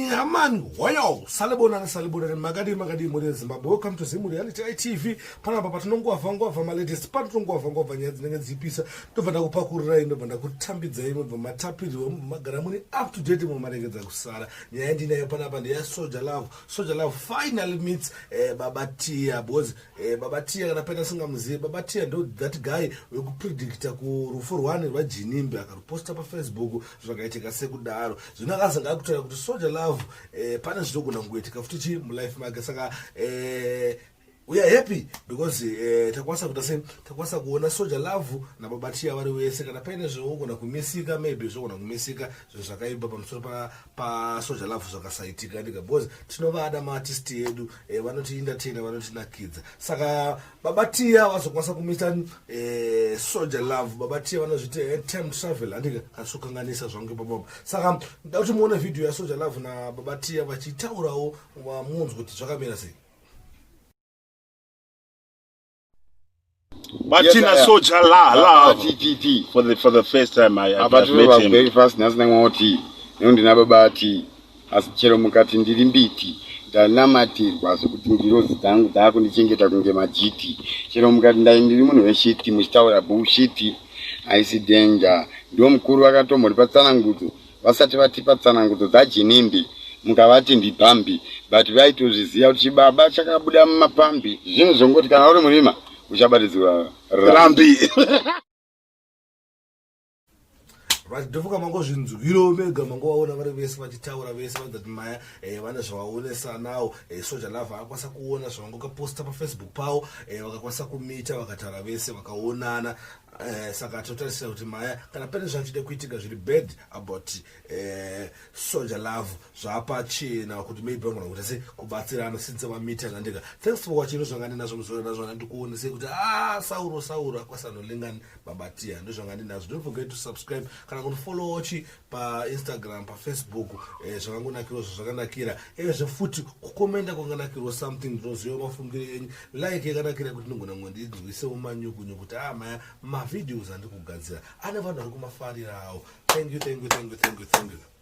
Yaman hoyo salibonani salibonani makadii makadii mhuri yeZimbabwe welcome to Zim Reality ITV panapa patinongovha ngovha malatest patinongovha ngovha nyaya dzinenge dzichipisa ndobva ndakupakurirai ndobva ndakutambidzai mobva matapirirwa mobva magara muri up to date momaregedza kusara nyaya ndinayo panapa ndeya Soja Love Soja Love finally meets eh, Baba Tia because eh, Baba Tia kana paita singamuzive Baba Tia ndo that guy wekupredicta kurufu rwani rwaJinimbi akaruposta paFacebook zvakaitika sekudaro zvino akazanga akutaura kuti Soja Love eh, pane zvinogona kungoitika futi chi mulife make saka eh, we are happy because eh, takwanisa kuita sei takwanisa kuona Soja Love naBaba Tia vari vese kana paine zvinogona kumisika maybe zvinogona kumisika zvinhu zvakaipa pamusoro paSoja Love zvakasaitika ndika because tinovada maartist edu eh, vanotientertaina vanotinakidza saka Baba Tia vazokwanisa kumisa eh, Soja Love. Baba Tia vanozviti eh, time travel handika kasukanganisa zvangu ipapapo saka nda kuti muone vhidhiyo yaSoja Love naBaba Tia vachitaurawo munzwe kuti zvakamira sei. Batina yes, Soja La La T T T for the first time I've met him. Very fast nhasi ndamwawo tea nekuti ndina baba tea asi chero mukati ndiri mbiti ndanamatirwa zvekuti ngirozi dzangu dzakundichengeta kunge majiti chero mukati ndai ndiri munhu weshiti muchitaura bullshit haisi danger ndo mukuru vakatomboripa tsanangudzo vasati vatipa tsanangudzo dzaJinimbi mukavati ndibhambi but vaitozviziva kuti chibaba chakabuda mumapambi zvinhu zvongoti kana uri murima uchabatidzwa rambi. Right, ndofunga mangozvinzwiro mega mangovaona vari vese vachitaura vese vanzati maya eh, vane zvavaonesanawo eh, Soja Love akakwanisa kuona zvavangokaposta paFacebook pavo eh, vakakwanisa kumita vakataura vese vakaonana saka totarisira kuti maya kana pane zvachida kuitika zviri bad about Soja Love zvapachena kuti maybe vangona kuita se kubatsirana since vamita nandika. Thanks for watching. Zvanga ndinazvo musoro nazvo ndikuonesei kuti ah Sauro Sauro akwasanolinga Baba Tia ndozvanga ndinazvo. Don't forget to subscribe kana kundifollow chi paInstagram paFacebook eh, zvakangonakirwa zvakanakira ezve futi kukomenda kwanganakirwa something ndinoziva mafungiro enyu like yakanakira kuti ndinogona ngo ndinzwisewo manyukunyu kuti ah maya mavideos andikugadzira ane vanhu vari kumafarirawo. Thank you, thank you, thank you, thank you, thank you.